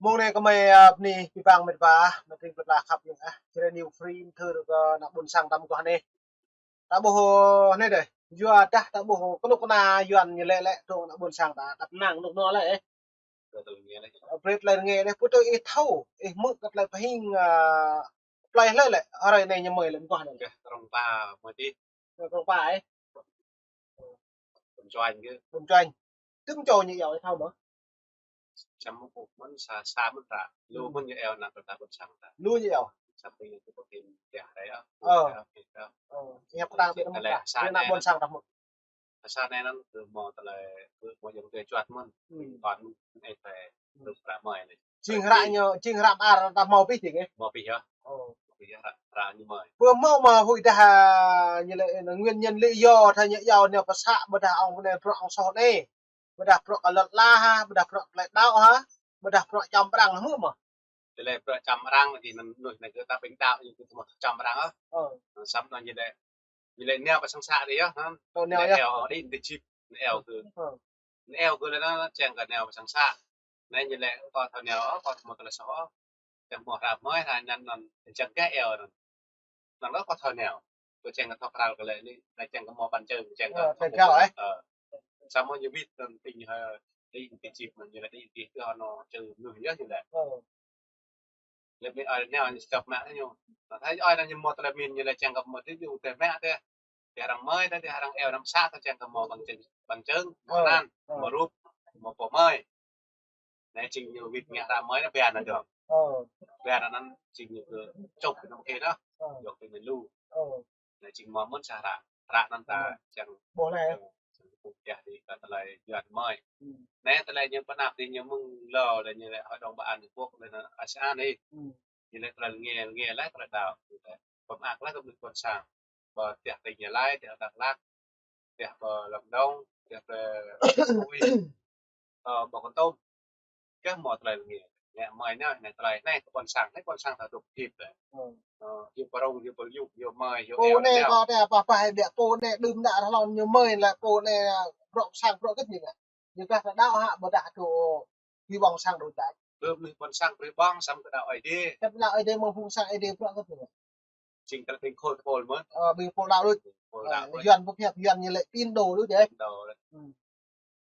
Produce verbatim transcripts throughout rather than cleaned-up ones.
Mông anai kơmơi, a, bơni abih bang met wa, mơ̆ng tring plơi pla khăp ñu ah. Jrai New Free mơthưr kơ ană ƀôn sang ta mơguah anai. Ta ƀuh, ơ, anai dêh. Yua dah ta ƀuh kơnuk kơna Yuan ñu lĕ lĕ dŏ ană ƀôn sang ta, đăp năng kơnuk kơna lĕ, ơ. Brơi tơlơi rơngai lĕ, pơtui ih thâo, ih hmư̆ kơ tơlơi pơhing, a, plơi hlơi lĕ, hrơi anai ñu mơi lĕ mơguah anai. Kơ Krông Pa mơi tih. Kơ Krông Pa, ơ. Ƀôn Čuañ kơ. Ƀôn Čuañ. Tơm čô ñu iâu ih thâo mơ̆? Čăm mơ̆ ƀuh mơ̆n sa, sa mơ̆n ta. Lu mơ̆n ñu iâu ană plơi pla ƀôn sang ta. Lu ñu iâu. Čăm mơ̆ ñu ƀuh pơhing tiah rei ah. Ơ. Ơ. Ơ. Ñu pơtang ƀiă mơ̆n ta. Sa ană ƀôn sang ta mơ̆n. Sa anai anŭn kơ hmâo tơlơi, kơ hmâo ayŏng adơi čuăt mơ̆n. Kơnơ̆ng mơ̆n ih tơlơi rơp ră mơi anai. Jing hră ñu, jing hră mơar ta hmâo abih jing, ơ? Hmâo abih yơh. Ơ. Hmâo abih yơh hră, hră ñu mơi. Pơ hmâo mơ̆ huĭ dah, a, ñu lĕ, ơ, nguyên nhân lý do tha ñu iâu anai pơsă, ƀôdah ŏng anai bruă ŏng soh anai. Ƀôdah bruă kơ lŏn ala hă, ƀôdah bruă tơlơi đaŏ hă, ƀôdah bruă čăm arăng hmâo mơ̆? Tơlơi bruă čăm arăng lagi anŭn mơnuih anai kơ ta ƀing đaŏ ñu kơ hmâo čăm arăng ah. Ơ. Samơ̆ anŭn ñu lĕ, ñu lĕ nao pơ sang să dih yơh, hă. Ơ, nao yơh. Nao ih đĭ ti jip, nao ih kơ. Ơ. Nao ih kơ lĕ anŭn čang kơ nao pơ sang să. Anai ñu lĕ kâo thâo nao, kâo hmâo tơlơi soh. Čang hmâo hră mơi, hră anŭn anŭn, čang kơ ih anŭn. Năng lơ kâo thâo nao. Kâo čang kơ thâo pral kơ lĕ anai, anai čang kơ hmâo păn čơ, čang kơ. Ơ, thâo pral, ơ. Samơ̆ ñu wĭt anŭn ƀing, ơ, đĭ ti jip mơ̆n ñu lĕ đĭ ti kơ anŭn čơ mơnuih yơh ñu lĕ. Ơ. Lĕ ƀing ơi nao ñu stop mă ñu. Anŭn tơdah ơi nao ñu hmâo tơlơi pơmĭn ñu lĕ čang kơ hmâo tui yua tơlơi mă tơl. Tơl arăng mơi, tơl arăng iâu anăm pơsă, tơl čang kơ hmâo ƀăng čơ̆ng, ƀăng čơ̆ng, hmâo anăn, hmâo rup, hmâo pô mơi. Anai jing ñu wĭt ngă hră mơi anŭn biă anŭn dong. Biă anŭn jing ñu kơ čŏk kơ anŭn kơ dah. Yua kơ ñu lu. Anai jing hmâo mơ̆n sa hră. Hră anŭn ta čang ƀuh lĕ. Čang ƀuh yơh đĭ kơ tơlơi Yuan mơi. Anai tơlơi ñu pơanăp đĭ ñu mơ̆ng lơ lĕ ñu lĕ Hội đồng Bảo an Liên Hợp Quốc lĕ anŭn a sê an đĭ. Ñu lĕ tơlơi rơngai, rơngai lĕ tơlơi đaŏ. Pơmơak lĕ kơ ƀing ƀôn sang. Ƀơi tiah tỉnh Gia Lai, tiah Dak Lak, tiah ƀơi Lâm Đồng, tiah ƀơi Phú Yên, ơ, ƀơi Kon Tum. Kơ hmâo tơlơi rơngai. Ngă mơi anai, anai tơlơi anai kơ ƀôn sang, anai ƀôn sang ta dŏ hơdip lĕ. Ơ, yua pơrông, yua pơyuk, yua mơi, yua eo anai. Pô anai kâo tơpă pă hai ƀiă pô anai đưm đă hlŏn ñu mơi lĕ pô anai, a, bruă sang bruă kơ ñu ngă. Ñu kah ta đaŏ hă ƀôdah tui ƀôn sang đôč đač. Ƀơi mơnuih ƀôn sang brơi ƀơ̆ng samơ̆ kơ đaŏ Ơi Adai. Tơdah đaŏ Ơi Adai mơ̆ng phung sang Ơi Adai bruă kơ ñu ngă. Jing tơlơi ƀing khul tơpul mơ̆n. Ơ, ƀing khul đaŏ đôč. Khul đaŏ đôč. Yuan ƀu pơhiăp Yuan ñu lĕ Tin Đô đôč yơh. Tin Đô đôč.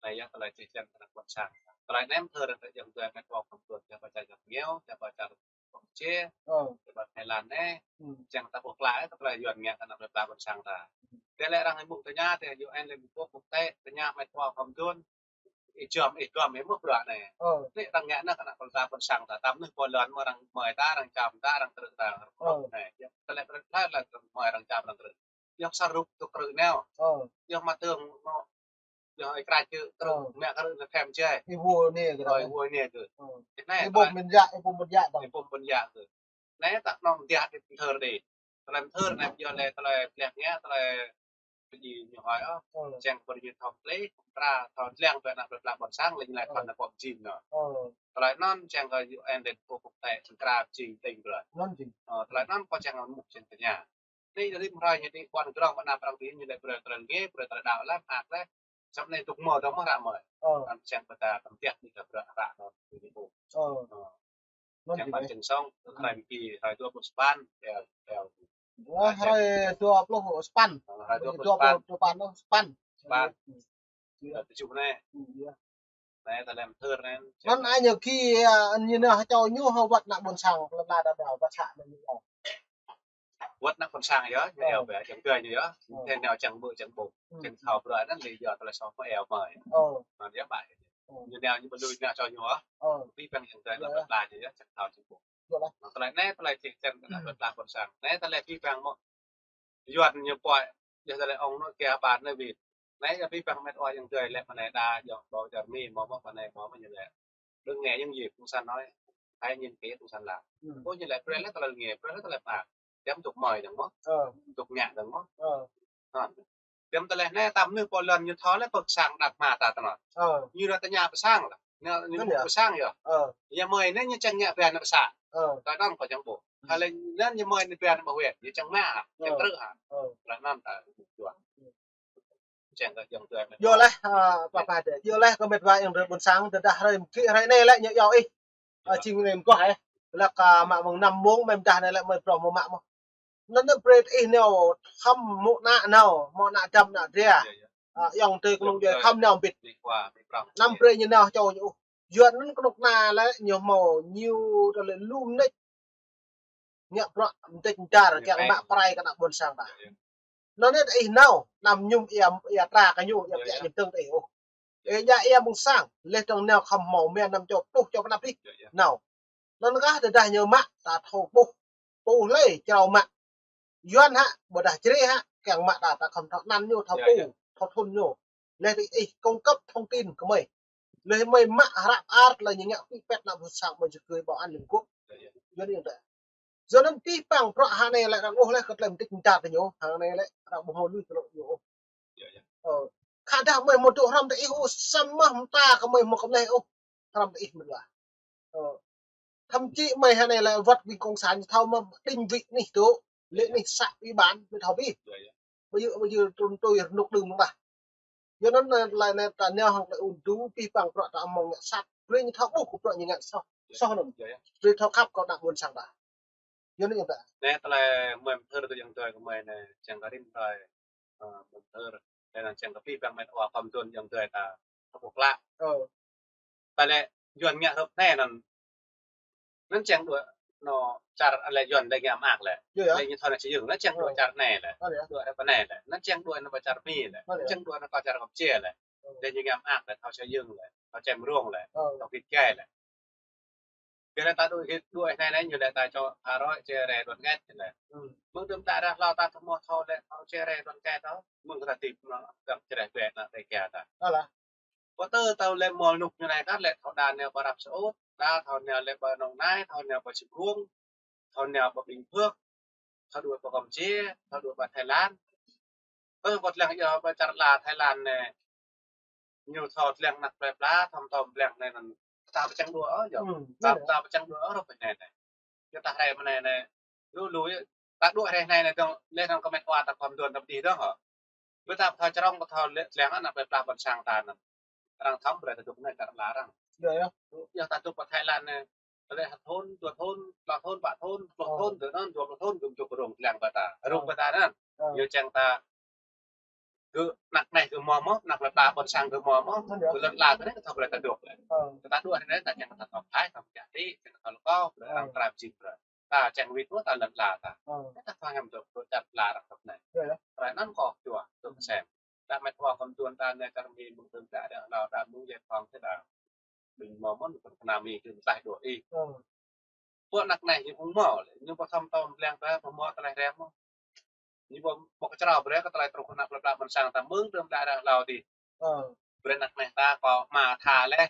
Anai yơh tơlơi čih čang kơ ană ƀôn sang. Tơlơi anai mơthưr kơ ayŏng adơi met wa khŏm tuan, čang ƀơi čar Nhật Bản, čang ƀơi čar Campuchia, čang ƀơi Thái Lan anai. Čang ta ƀuh klă tơlơi Yuan ngă kơ ană plơi pla ƀôn sang ta. Tơl lĕ arăng hơmư̆ tơña, tơl U N Liên Hợp Quốc quốc tế tơña met wa khŏm tuan. Ih jom, ih jom, ih mơ̆ bruă anai. Anai arăng ngă anŭn kơ ană plơi pla ƀôn sang ta. Tơdah mơnuih pô lŏn mơ̆ arăng mơi ta, arăng čăm ta, arăng krư̆ ta, arăng krư̆ anai. Tơlơi arăng mơi, arăng čăm, arăng krư̆. Yua sa rup tŭ krư̆ nao. Yua mă tơ̆ng mơ̆, yua ih krăč kơ krư̆, mă krư̆ anai thêm jai. Ih wơ̆ anai kơ. Ih wơ̆ anai kơ. Anai ih ƀuh mơ̆n yă, ih ƀuh mơ̆n yă ta. Ih ƀuh mơ̆n yă kơ. Anai ta nong mơdiah đĭ mơthưr đĭ. Tơlơi mơthưr anai yua lĕ tơlơi pleh ngă, tơlơi pơjing ñu hơi ôh. Čang pơjing thâo pleh, thâo tra, thâo lăng ƀơi ană plơi pla ƀôn sang, lĕ ñu lĕ thâo ană pô pơjing anŭn. Tơlơi anŭn čang kơ U N Liên Hợp Quốc quốc tế, čang tra pơjing tơ̆ng brơi. Ơ, tơlơi anŭn kâo čang mŭk čang tơña. Anai rĭm hrơi ñu đĭ ƀuăn grong ƀơi anăp arăng đĭ ñu lĕ brơi tơlơi rơngai, brơi tơlơi đaŏ lăm ak lĕ. Samơ̆ anai dŏ hmâo dŏ mơ̆ hră mơi. Anŭn čang pơtă tơm tiah đĭ kơ bruă hră anŭn đĭ ƀuh. Anŭn čang ƀăn čang song, hrơi mơ̆ng ki, hrơi dua pluh sapăn, eo, eo. Ơ, hrơi dua pluh sapăn. Hrơi dua pluh sapăn. Dua pluh sapăn, ơ, sapăn. Sapăn. Hrơi tơjuh anai. Anai tơlơi mơthưr anai. Anŭn ai ñu ki, a, ñu nao hơčâo ñu hơwăt ană ƀôn sang, lăm la đa đa, wăt hă anŭn ñu. Wăt ană ƀôn sang yơh, ñu eo ƀĕ, čang tui ñu yơh. Tơl nao čang ƀuh, čang ƀuh. Čang thâo bruă anŭn lĕ yua tơlơi soh mơ̆ eo mơi. Anŭn yơh ƀă. Ñu nao ñu ƀu lui nao čô ñu ôh. Abih bang ayŏng adơi ană plơi pla ñu yơh, čang thâo čang ƀuh. Anŭn tơlơi anai, tơlơi čih čang ană plơi pla ƀôn sang. Anai tơlơi abih bang mơ̆. Yuan ñu pơhiăp, yua tơlơi ŏng anŭn kiăng ƀă anai wĭt. Anai abih bang met wa ayŏng adơi lĕ pơ anai đa, yua ƀơi čar Mi mơ̆, mơ̆ pơ anai mơ̆, mơ̆ ñu lĕ. Đừng nghe những gì Cộng sản nói, hãy nhìn kỹ Cộng sản làm. Ơ, ñu lĕ brơi lĕ tơlơi rơngai, brơi lĕ tơlơi mơak. Čang dŏ mơi dơ̆ng mơ̆. Dŏ ngă dơ̆ng mơ̆. Hă. Čang tơlơi anai tơdah mơnuih pô lŏn ñu thâo lĕ pơ sang đăp mă ta tơnap. Ñu ră tơña pơ sang lĕ. Ñu, ñu pơ sang yơh. Yua mơi anai ñu čang ngă ƀiă anai pơ sang. Tơdah anŭn kâo čang ƀuh. Hă lĕ anŭn ñu mơi anai ƀiă anai ƀơi huyện, ñu čang mă hă, čang krư̆ hă. Tơlơi anŭn ta ƀuh. Čang kơ ayŏng adơi met wa. Yua lĕ, a, pă pă đĕ. Yua lĕ kơ met wa ayŏng adơi ƀôn sang, tơdah hrơi mơ̆ng ki, hrơi anai lĕ ñu iâu ih. Ơ, jing anai mơguah ơ. Lăk, ơ, mă mơ̆ng năm mông, mơ̆ng dah anai lĕ mơi prŏng mơ̆ mă mơ̆. Anŭn anŭn brơi ih nao, khŏm mơ̆ ană nao, mơ̆ ană dăm ană dra. Ơ, ayŏng adơi kơnung djuai khŏm nao ƀĭt. Năm brơi ñu nao čô ñu. Yua anŭn kơnuk kơna lĕ ñu hmâo ñu tơlơi lum nĕč. Ngă bruă mơdĕč mơdar, kiăng mă prai kơ ană ƀôn sang ta. Anŭn anai ih nao, anăm mơñum ia, ia tra kơ ñu, ia piă ñu tơ̆ng ih ôh. Ih djă ia mơ̆ng sang, laih dơ̆ng nao khŏm hmâo mơ̆n năm čô pluh čô pơnăp ih. Nao. Anŭn kah tơdah ñu mă, ta thâo ƀuh. Ƀuh lĕ, črâo mă. Yuan hă, ƀôdah Jrai hă, kiăng mă ta, ta khŏm thâo anăn ñu, thâo pô, thâo thun ñu. Laih ih cung cấp thông tin kơ mơi. Laih mơi mă hră art laih ñu ngă pĭ pĕt ană ƀôn sang mơi jơgơi bảo an Liên Hợp Quốc. Yuan anŭn ta. Yua anŭn pih păng bruă hă anai lĕ arăng ôh lĕ kơ tơlơi mơdĕč mơdar tơ ñu, hă anai lĕ arăng ƀu hmâo lui tơlơi ñu ôh. Ơ, khă dah mơi hmâo dŏ hrŏm tơ ih ôh, samơ̆ mơta kơ mơi hmâo kơmleh ôh, hrŏm tơ ih mơ̆n lah. Ơ, thậm chí mơi hă anai lĕ wơ̆t ƀing cộng sản ñu thâo mă định vị anih dŏ, lĕ anih xã ủy ban, mơi thâo ƀĭ. Ƀu djơ̆, ƀu djơ̆ trŭn tui rơnŭk đưm mơ̆ng dah. Yua anŭn, ơ, tơlơi anai ta nao hăng tơlơi ung dung, pih păng bruă ta hmâo ngă sat. Brơi ñu thâo ƀuh kơ bruă ñu ngă soh. Soh anŭn. Brơi thâo khăp kơ ană ƀôn sang ta. Yua anŭn yơh ta. Anai tơlơi mơi mơthơr tơ ayŏng adơi kơ mơi anai, čang kơ rĭm tơlơi, ơ, mơthơr. Tơlơi anŭn čang kơ pih păng mơi wa khŏm tuan ayŏng adơi ta thâo ƀuh klă. Ơ. Tơlơi Yuan ngă hrup anai anŭn. Anŭn čang đuaĭ anŭn čar lĕ Yuan lĕ ngă mơak lĕ. Yơh, yơh. Lĕ ñu thâo anŭn čang Yuan, anŭn čang đuaĭ čar anai lĕ. Ơ, yơh. Đuaĭ ră anai lĕ. Anŭn čang đuaĭ anŭn pơ čar Mi lĕ. Ơ, yơh. Anŭn čang đuaĭ anŭn pơ čar Kampuchia lĕ. Ơ. Lĕ ñu ngă mơak lĕ, thâo čang Yuan lĕ, thâo čang mơrông lĕ, ơ, thâo git gai lĕ. Kơ anai ta đuaĭ git đuaĭ anai anai ñu lĕ ta čô pha roi čê rai đuaĭ ngĕt lĕ. Hmm. Mơ̆ng đưm đă ră hlâo ta thâo mơ̆ thâo lĕ, thâo čê rai đuaĭ ngĕt thâo. Mơ̆ng kơ ta tĭp anŭn, đăm čê rai bĕ anŭn tê kia ta. Ơ lah. Pơtơ thâo lĕ mơ̆ nuk ñu anai kah lĕ thâo đa nao pơ Arab Saudi, đa thâo nao lĕ pơ Nong Nai, thâo nao pơ Sing Kông, thâo nao pơ Bình Phước, thâo đuaĭ pơ Kampuchia, thâo đuaĭ pơ Thái Lan. Ơ, wơ̆t lăng yơh pơ čar la Thái Lan anai, ñu thâo lăng anăp plơi pla, thâo tơm lăng anai anŭn. Ta pơčang đuaĭ ôh, yơh. Hmm, ta, ta pơčang đuaĭ ôh, rŏp anai anai. Yơh ta rai mơ̆ anai anai. Lu lu yơh. Ta đuaĭ rai anai anai dơ̆ng, lĕ anŭn kơ met wa ta khŏm tuan ta pơdih dơ̆ng hă. Ƀu ta pơthâo črông, pơthâo lĕ lăng anăp plơi pla ƀôn sang ta anŭn. Arăng thâo brơi ta dŏ anai čar la arăng. Yơh, yơh. Yơh ta dŏ pơ Thái Lan anai. Tơlơi hă thun, dua thun, klâo thun, pă thun, pluh thun, tơ anŭn, dua pluh thun, gơ̆m čŭk rông lăng pơ ta. Rông pơ ta anŭn. Ơ. Yơh čang ta gơ̆ anăp anai gơ̆ mơ̆ mơ̆, anăp plơi pla ƀôn sang gơ̆ mơ̆ mơ̆, gơ̆ lŏn la tơ anai kơ thâo brơi ta dŏ lĕ. Ơ. Kơ ta dŏ anai ta čang ta thâo phai, thâo pơčah tĭ, čang ta thâo lơkâo, brơi arăng tram jing brơi. Ta čang wĭt mơ̆ ta lŏn la ta. Ơ. Ta thâo hiam dŏ, dŏ čar la arăng tŏk anai. Yơh, yơh. Brơi anŭn kơ jua, tŏk sem. Ta met wa khŏm tuan ta anai čar Mi mơ̆ng tơm ta đa hlâo ta mơ̆ng yơh phong tơ đa. Ƀing mơ̆ mơ̆n kơ kơna Mi kơ mơtaih đuaĭ ih. Ơ. Pơ anăp anai ñu ung mơ̆ lĕ, ñu pơthâo tơm lăng ta pơmơ̆ tơlơi rem mơ̆. Ñu pơmơ̆ kơ črâo brơi kơ tơlơi truh kơ anăp plơi pla ƀôn sang ta mơ̆ng đưm đă ră hlâo tĭ. Ơ. Brơi anăp anai ta kơ mă tha lĕ,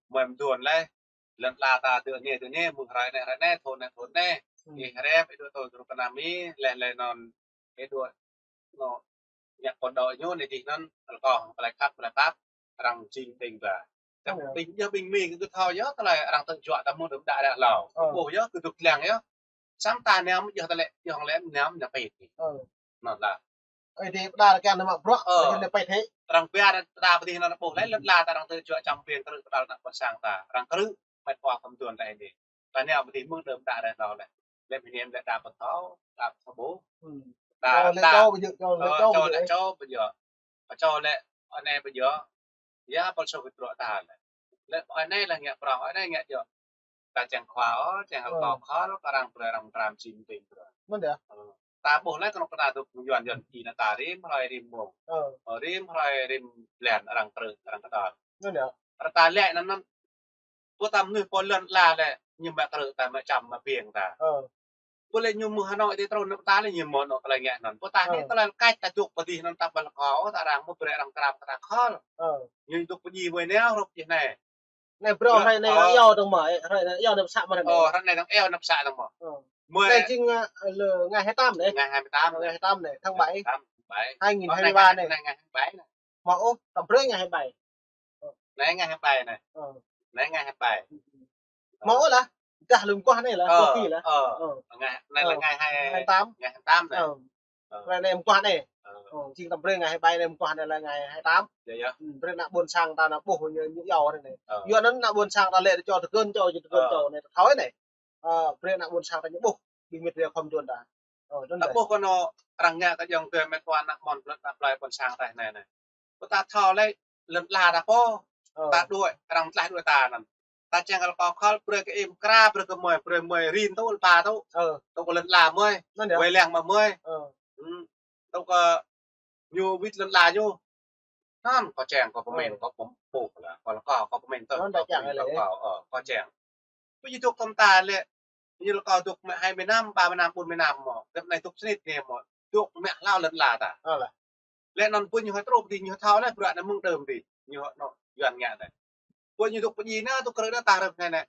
mơ̆ mơduôn lĕ. Lŏn la ta tơ anai tơ anai, mơ̆ng hrơi anai hrơi anai, thun anai thun anai. Hmm. Ih rem, ih đuaĭ tui truh kơ kơna Mi, lĕ lĕ anŭn, ih đuaĭ anŭn, ñu pơđŏ ñu anai dih anŭn, alkô, tơlơi khăp, tơlơi pap, arăng jing ƀing ba. Tơdah ƀing, yơh ƀing Mi kơ thâo yơh, tơlơi arăng tơ̆ juă ta mơ̆ng đưm đă đă hlâo. Ơ. Ƀuh yơh, kơ dŏ lăng yơh. Samơ̆ ta anăm yơh tơlơi, yơh lĕ anăm anăm pĕt. Ơ. Anŭn lah. Ơ, dih pơđar kiăng anăm mă bruă, ơ, yơh anăm pĕt hĕ. Arăng biar ta pơdih anŭn ƀuh lĕ, lŏn la ta arăng tơ̆ juă čăm ƀing krư̆ kơđăl anăp ƀôn sang ta. Arăng krư̆, met wa khŏm tuan ta anai. Ta anăm pơdih mơ̆ng đưm đă đă hlâo lĕ. Lĕ mơ̆ anăm lĕ đa pơthâo, đa pơthâo ƀuh. Hmm. Đa, ơ, lĕ đa, čô ƀu djơ̆, čô lĕ ơ, čô čô ƀu lĕ djơ̆. Čô ƀu djơ̆. Ơ, čô lĕ, anai ƀu djơ̆. Yơh, pơl sô kơ bruă ta lĕ. Lĕ, anai lĕ ngă prŏng, anai ngă djơ̆. Ta čang khua ôh, čang alkô khŏl, kơ arăng brơi arăng tram jing ƀing brơi. Mơ̆n yơh. Ơ. Ta ƀuh lĕ kơnuk kơna dŏ Yuan Yuan ki anai ta rĭm hrơi rĭm mông. Ơ. Ơ, rĭm hrơi rĭm blan arăng krư̆, arăng kơđăl. Mơ̆n yơh. Arăng ta lĕ anŭn anŭn Pô ta mơnuih pô lŏn la lĕ, ñu mă krư̆ ta, mă čăm, mă ƀing ta. Ơ. Pô lĕ ñu mơ̆ng Hà Nội tơ trŭn anăp ta lĕ ñu mơ̆ anŏ tơlơi ngă anŭn. Pô ta anai tơlơi kač ta dŏ pơdih anŭn ta ƀu lơkâo, ta arăng mơ̆ brơi arăng krăp ta khŏl. Ơ. Ñu dŏ pơdjai mơi anai hrŏp jih anai. Anai brơi hrơi anai arăng iâu dơ̆ng mơ̆, hrơi anai iâu anăp să mơ̆ anai. Ơ, hrơi anai arăng iâu anăp să dơ̆ng mơ̆. Ơ. Mơi anai jing, ơ, lơ ngày hai tám anai. Ngày hai mươi tám anai. Ngày hai mươi tám anai, tháng bảy. Tháng bảy. Hai nghìn hai mươi ba anai. Ngày hai mươi bảy anai. Mơ̆ ôh, ta brơi ngày hai mươi bảy. Anai ngày hai mươi bảy anai. Ơ. Anai ngày hai mươi bảy. Mơ̆ ôh lah. Dah lơ̆m mơguah anai lah, ơ, mơguah anai lah. Ơ. Ơ. Ngày, anai lah ngày hai, hai mươi tám. Ngày hai mươi tám anai. Ơ. Ơ. Anai, anai mơguah anai. Ơ. Ơ, jing tăm brơi ngày hai bảy anai, mơguah anai lĕ ngày hai tám. Yơh, yơh. Ư, brơi ană ƀôn sang ta anai ƀuh ñu, ñu iâu anai anai. Ơ. Yua anŭn ană ƀôn sang ta lĕ čô tơgơ̆n čô, čô tơgơ̆n čô anai ta thâo anai. Ơ, brơi ană ƀôn sang ta ñu ƀuh. Ƀing mĕt wa khŏm dŏ ta. Ơ, anŭn ta ƀuh kơ anŏ arăng ngă kơ ayŏng adơi mĕt wa ană mơ̆n plơi, ană plơi ƀôn sang ta anai anai. Kơ ta thâo lĕ lŏn ala ta pô. Ơ. Ta đuaĭ, arăng tlaih đuaĭ ta anŭn. Ta čang kơ kâo khŏl brơi kơ ih mơkra, brơi kơ mơi, brơi mơi rin tŭ, lơpa tŭ. Ơ. Tŭ kơ lŏn ala mơi. Anŭn yơh. Wai lăng mă mơi. Ơ. Ư. Tŭ kơ ñu wĭt lŏn ala ñu. Anŭn kâo čang, kâo pơmĭn, ơ, kâo pơm-, pơpŭ lah. Kâo lăng kâo, kâo pơmĭn tơ, anŭn ta kâo čang pơmĭn lĕ. Tơ kâo, ơ, kâo čang. Ƀu djơ̆ dŏ tơm ta lĕ. Ñu lăng kâo dŏ mă hai mươi năm, ba mươi năm, bốn mươi năm mơ̆. Gơ̆p anai dŏ sĭt anai mơ̆. Dŏ mă hlâo lŏn ala ta. Ơ lah. Lĕ anŭn ƀu ñu hơtrŭp dih, ñu thâo lĕ bruă anai mơ̆ng đơm dih. Ñu hơnŏ Yuan ngă anai. Ƀu ñu dŏ pơjing anai, dŏ krư̆ anai ta rơp anai anai.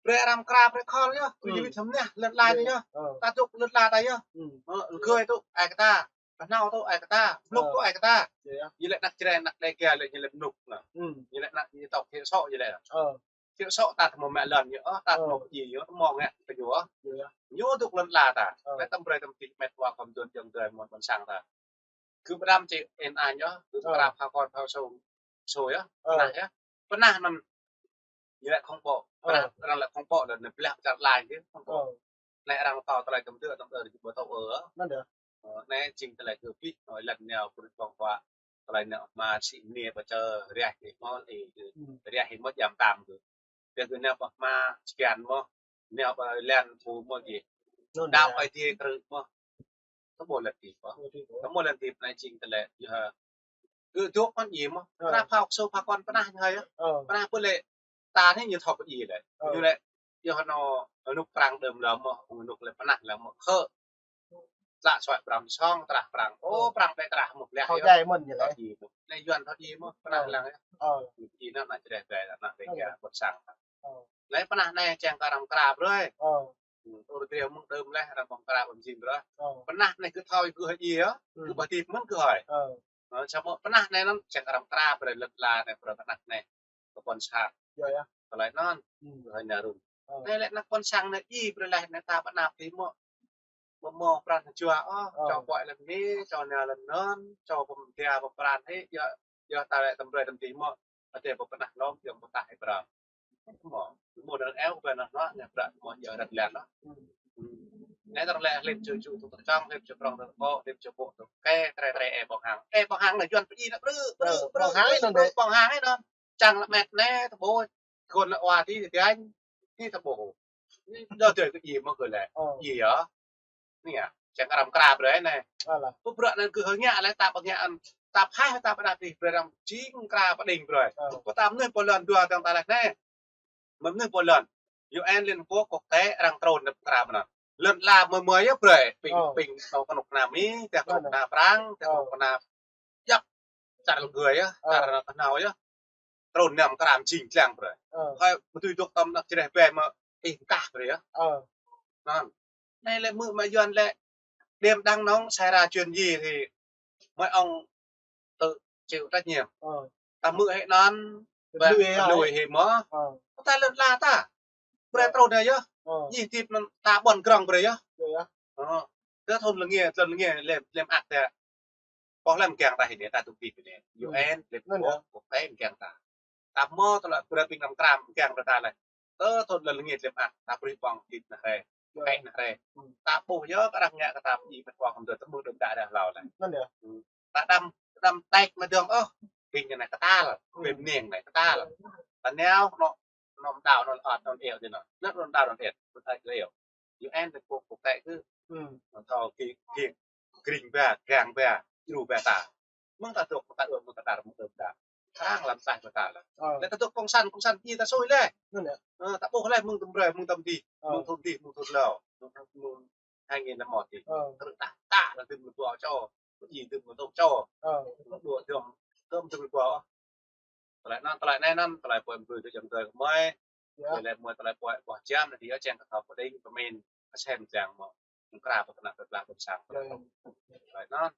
Brơi arăng mơkra, brơi khŏl yơh. Ư. Ƀu ñu wĭt hăm anai, lŏn ala ñu yơh. Ơ. Ta dŏ lŏn ala ta yơh. Ư. Ơ, lơgơi tŭ ai kơ ta. Kơhnâo tŭ ai kơ ta. Mlŭk tŭ ai kơ ta. Yơh. Ñu lĕ ană Jrai, ană Dêga lĕ ñu lĕ mlŭk anai. Ư. Ñu lĕ ană ñu tŏk thiểu số ñu lĕ. Ơ. Thiểu số ta tơma mă lŏn ñu, ơ, ta tơma pơjing ñu, tơma ngă kơ ñu, ơ. Yơh. Ñu dŏ lŏn ala ta. Ơ. Lĕ tăm brơi tăm tih mĕt wa khŏm dŏ ayŏng adơi mơ̆n ƀôn sang ta. Kơ pơđăm čê ên añ yơh, kơ pơđăm phao kon phao sông, sông yơh, pơnah yơh. Pơnah anŭn, ñu lĕ khŏm pô, pơnah, arăng lĕ khŏm pô, lĕ anai blah čar lain yơh, khŏm pô. Anai arăng tơ̆ tơlơi tơm tơ̆, tơm tơ̆, ƀu tŭ ơ. Anŭn yơh. Ơ, anai jing tơlơi kơ pih, ơ, lŏn anai, pơrut ƀơ̆ng huă, tơlơi anai, mă sĭ anai, pơčơ, rơih anai, mơ̆, ơ, rơih anai, mơ̆ jam tam kơ. Tơdah kơ anai pơh mă, sekian mơ̆, anai pơh lŏn phu mơ̆ gih. Anŭn yơh. Đaŏ ai tiê krư̆ mơ̆. Tơƀuh lĕ tip ƀă. Tơƀuh lĕ tip anai jing tơlơi, yơh. Kơ dŏ kăn djơ̆ mơ̆. Ơ. Pơnah phao sô phao kon pơnah ñu hơi yơh. Ơ. Pơnah ƀu lĕ ta anai ñu thâo pơjing lĕ. Ơ. Ñu lĕ, yơh anŏ, anŏ prang đơm lăm mơ̆, anŏ lĕ pơnah lăm mơ̆. Khă. Tlă suaĭ prang song, trah prang. Ơ. Ô, prang đe trah mơ̆ lĕ. Thâo yơh. Djai mơ̆n ñu lĕ. Thâo djai mơ̆n. Anai Yuan thâo djai mơ̆, pơnah lăng yơh. Ơ. Ñu pơjing anŭn ană Jrai, ană Dêga, ƀôn sang. Ơ. Lĕ pơnah anai čang kơ arăng mơkra brơi. Ơ. Ư, tơl rơdrĕ mơ̆ng đơm leh arăng ƀơ̆ng mơkra ƀơ̆ng jing brơi. Ơ. Pơnah anai kơ thâo kơ hơi yơh. Ư. Kơ ƀă tip mơ̆n kơ hơi. Ơ. Ơ, samơ̆ pơnah anai anŭn čang arăng mơkra brơi lŏn ala anai brơi pơnah anai. Kơ ƀôn sang. Yơh, yơh. Tơlơi anŭn. Ư. Kơ hơi anai run. Ơ. Anai lĕ ană ƀôn sang anai ih brơi leh anai ta pơnah tih mơ̆. Mơ̆ mơ̆ pran jua ôh, ơ, čô pơai lŏn anai, čô anai lŏn anŭn, čô pơm-, dia pơpran hĭ, yơh, yơh ta lĕ tơm brơi tơm tih mơ̆, adai pơpơnah lom, yơh pơtah hĭ pran. Mơ̆, mơ̆ anŭn eo, pơpơnah lom, anai pran mơ̆ yơh rơ̆t lăng lom. Anai tơlơi hlĭp ču ču tŭ tơčŏng, hlĭp ču prŏng tŭ kŏ, hlĭp ču pŏk tŭ kĕ, trĕ trĕ ê ƀơ̆ng hăng. Ê ƀơ̆ng hăng anai Yuan pơjing anai brư̆, brư̆, ơ, brư̆, ƀơ̆ng hăng brư̆, anŭn brư̆, dêh. Ƀơ̆ng hăng anŭn. Čang lă mĕt anai, tơƀuh. Kơ ană wa ti ti añ, ti tơƀuh. Anai dŏ dơi kơ djơ̆ mơ̆ kơ lĕ. Ơ. Djơ̆ yơh. Anai yơh, čang arăng mơkra brơi anai. Ơ lah. Pơbră anai kơ hơi ngă lĕ ta pơngă anŭn. Ta pơhaih ta pơđar tih brơi arăng jing mơkra pơđing brơi. Ơ. Pơtăm anai pô lŏn dua dơ̆ng ta lĕ anai. Mơ̆n anai pô lŏn. U N Liên Hợp Quốc quốc tế arăng trŭn anai mơkra mơ̆n anŭn. Lŏn ala mơi mơi yơh brơi. Ƀing, ơ, ƀing tơ kơnuk kơna Mi, tơ kơnuk kơna Prang, tơ kơnuk kơna Jăk, čar lơgơi yơh, ơ, čar kơhnâo yơh. Trŭn anai mơkra jing lăng brơi. Ơ. Hơi, mơ̆ tui dŏ tơm ană Jrai ƀe mơ̆, ih mơkah brơi yơh. Ơ. Anŭn. Anai lĕ mơ̆ mă Yuan lĕ, đêm Đà Nẵng xảy ra chuyện gì thì mấy ông tự chịu trách nhiệm. Ơ. Ta mơ̆ hĭ anŭn, lui hĭ mơ̆. Ơ. Ta lŏn ala ta. Brơi trŭn anai yơh. Ơ. Jing tip anŭn ta ƀuăn grŏng brơi yơh. Yơh, yơh. Ơ. Tơ thŭn lơngiê, thŭn lơngiê lem, lem ăt tơ. Pô lem kiăng ta hĭ anai, ta tŭ tip anai. Ư. U N, Liên Hợp Quốc, quốc tế kiăng ta. Ta mơ̆ tơlơi brơi ƀing năm kram kiăng ta lĕ. Tơ thŭn lơngiê lem ăt, ta brơi ƀơ̆ng tip anai hrĕ. Ư. Kĕ anai hrĕ. Ta ƀuh yơh, kơ arăng ngă kơ ta pơjing mĕt wa khŏm dŏ tơƀuh đơ̆m đă đah hlâo lĕ. Anŭn yơh. Ư. Ta đăm, đăm tĕk mơ̆ dơ̆ng ôh. Ƀing anai kơtal, ƀing ning anai kơtal. Ta nao, anŏ, anŏ mơdao, anŏ ăt, anŏ eo dih anŭn. Anŏ mơdao, anŏ eo. Mơ̆ ta eo. U N Liên Hợp Quốc, quốc tế kơ. Ư. Anŭn thâo ki, ki, kring ba, gang ba, djru ba ta. Mơ̆ng ta dŏ, mơ̆ng ta dŏ, mơ̆ng ta đar, mơ̆ng ta đar. Arăng lăm tlaih mơ̆ ta lĕ. Ơ. Lĕ ta dŏ cộng sản, cộng sản pơjing ta sui lĕ. Anŭn yơh. Ơ, ta ƀuh lĕ mơ̆ng tơm brơi, mơ̆ng tơm dih, ơ, mơ̆ng thŭn dih, mơ̆ng thŭn hlâo, mơ̆ng thŭn hai nghìn lăm một dih. Ơ. Krư̆ ta, ta lĕ tơm lu ƀuh čô, pơjing tơm lu čô. Ơ. Dŏ tơm, tơm tơm lu ƀuh. Tơlơi anŭn, tơlơi anai anŭn, tơlơi pơmĭn brơi tơ ayŏng adơi gơmơi. Yơh. Tơlơi mơi, tơlơi pơhiăp ƀuh jam anai dih yơh, čang kơ thâo pơđing pơmĭn, asem čang mơ̆. Mơkra pơkơnăl pơblah ƀôn sang. Yơh, yơh. Tơlơi anŭn.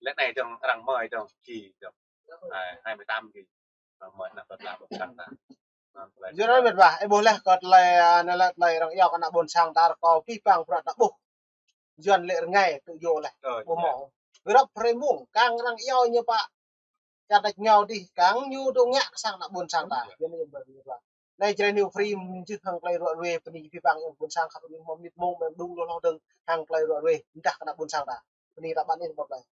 Lĕ anai dơ̆ng arăng mơi dơ̆ng, ki dơ̆ng. Hai, hai mươi tám ki. Arăng mơi anăp pơblah ƀôn sang ta. Anŭn tơlơi. Yơh, anai mĕt wa, ih ƀuh leh kơ tơlơi, anai lĕ tơlơi arăng iâu kơ ană ƀôn sang ta rơkâo pih pang bruă ta ƀuh. Yuan lĕ rơngai tŭ yơh leh. Ơ, ƀuh mơ̆. Grăp hrơi mông, kang arăng iâu ñu pă čar tač ngao dih, kang ñu dŏ ngă kơ sang ană ƀuôn sang ta. Anai Jrai New Free mơjưh hăng tơlơi ruă ruê bơni kơ abih bang ayŏng ƀuôn sang khăp ƀing hmâo mơnit mông mơ̆ng đung lŏh lŏh dơ̆ng hăng tơlơi ruă ruê mơdah kơ ană ƀuôn sang ta. Bơni ta ƀăn ih ƀơ̆t lơi.